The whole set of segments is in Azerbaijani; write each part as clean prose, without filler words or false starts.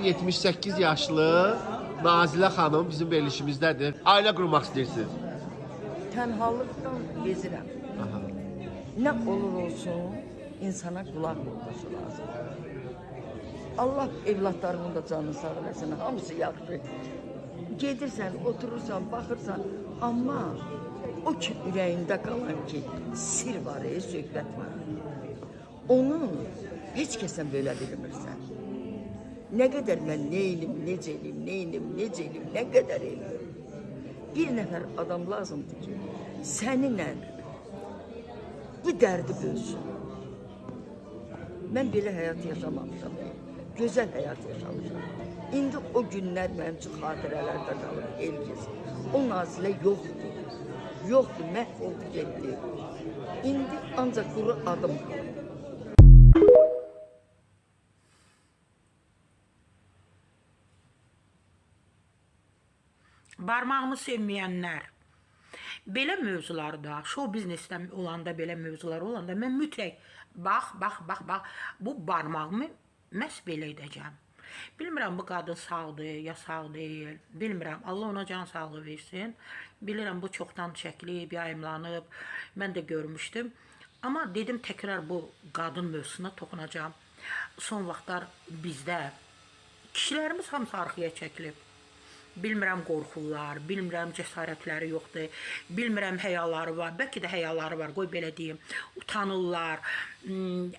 78 yaşlı Nazilə xanım bizim verilişimizdədir. Ailə qurmaq istəyirsiniz. Tənhalıqdan bezirəm. Nə olur olsun, insana qulaq olması lazım. Allah evlatlarımın da canını sağ eləsin, hamısı yaxşı. Gedirsən, oturursan, baxırsan, amma o ki ürəyində qalan ki, sir var, söhbət var. Onu heç kəsdən bölə bilmirsən. Nə qədər mən neynim, necə eləyim, neynim, necə eləyim, nə qədər eləyim. Bir nəfər adam lazımdır ki, səninlə bu dərdi bölsün. Mən belə həyat yaşamamışam. Gözəl həyat yaşamışam. İndi o günlər mənim üçün xatirələrdə qalır, Elgiz. O Nazilə yoxdur. Yoxdur, məhv oldu, getdi. İndi ancaq quru adım qalır. Barmağımı sevməyənlər. Belə mövzularda, şou biznesdə olanda, belə mövzular olanda mən mütləq bax, bax, bax, bax, bu barmağımı məhz belə edəcəm. Bilmirəm bu qadın sağdır ya sağ deyil. Bilmirəm. Allah ona can sağlığı versin. Bilirəm bu çoxdan çəkilib, yayımlanıb. Mən də görmüşdüm. Amma dedim təkrar bu qadın mövzusuna toxunacağam. Son vaxtlar bizdə kişilərimiz hamısı arxaya çəkilib. Bilmirəm qorxurlar, bilmirəm cəsarətləri yoxdur, bilmirəm həyaları var, bəlkə də həyaları var, qoy belə deyim. Utanırlar,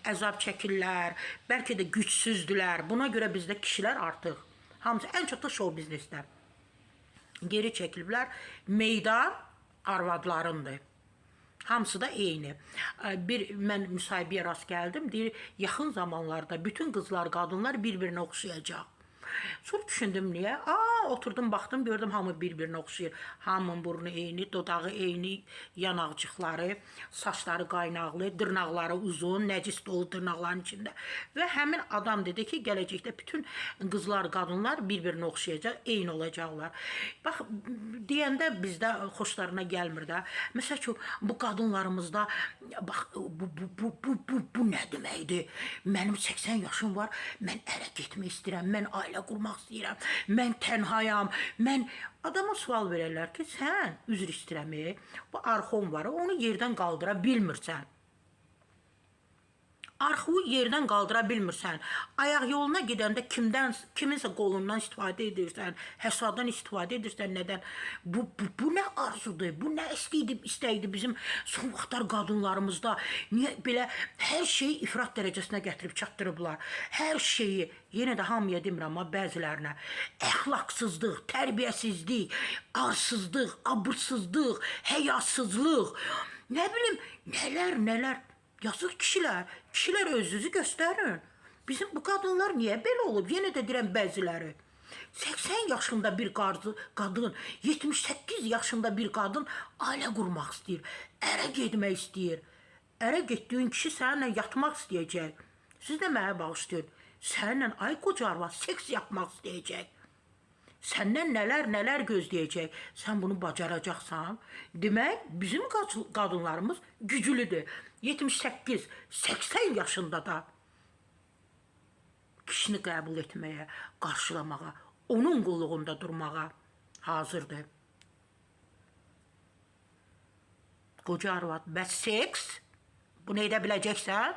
əzab çəkirlər, bəlkə də gücsüzdülər. Buna görə bizdə kişilər artıq hamısı ən çox da şou biznesdə geri çəkiliblər. Meydan arvadlarındır. Hamısı da eyni. Bir mən müsahibəyə rast gəldim. Deyir, yaxın zamanlarda bütün qızlar, qadınlar bir-birinə oxşayacaq. Sonra düşündüm niyə? Aa, oturdum, baxdım, gördüm hamı bir-birinə oxşayır. Hamının burnu eyni, dodağı eyni, yanaqcıqları, saçları qaynaqlı, dırnaqları uzun, nəcis dolu dırnaqların içində. Və həmin adam dedi ki, gələcəkdə bütün qızlar, qadınlar bir-birinə oxşayacaq, eyni olacaqlar. Bax, deyəndə bizdə xoşlarına gəlmir də. Məsəl üçün, bu qadınlarımızda bax bu nə deməkdir? Mənim 80 yaşım var, mən ərə getmək istəyirəm, mən ailə qurmaq istəyirəm, mən tənhayam, mən adama sual verirlər ki, sən üzr istəyirəm, bu arxon var, onu yerdən qaldıra bilmirsən. Arxuvu yerdən qaldıra bilmirsən. Ayaq yoluna gedəndə kimdən, kiminsə qolundan istifadə edirsən, həsadan istifadə edirsən, nədən? Bu nə arzudur? Bu nə istəkdir bizim son vaxtlar qadınlarımızda? Niyə belə hər şeyi ifrat dərəcəsinə gətirib çatdırıblar? Hər şeyi, yenə də hamıya demirəm, amma bəzilərinə əxlaqsızlıq, tərbiyəsizlik, arsızlıq, abırsızlıq, həyasızlıq, nə bilim, nələr, nələr. Yazıq kişilər, kişilər özünüzü göstərin. Bizim bu qadınlar niyə belə olub? Yenə də deyirəm bəziləri. 80 yaşında bir qadın, 78 yaşında bir qadın ailə qurmaq istəyir, ərə getmək istəyir. Ərə getdiyin kişi səninlə yatmaq istəyəcək. Siz də mənə bağışlayın. Səninlə ay qoca arvad seks yapmaq istəyəcək. Səndən nələr nələr gözləyəcək. Sən bunu bacaracaqsan. Demək, bizim qadınlarımız güclüdür. 78, 80 yaşında da kişini qəbul etməyə, qarşılamağa, onun qulluğunda durmağa hazırdır. Qoca arvad, bəs seks? Bunu edə biləcəksən?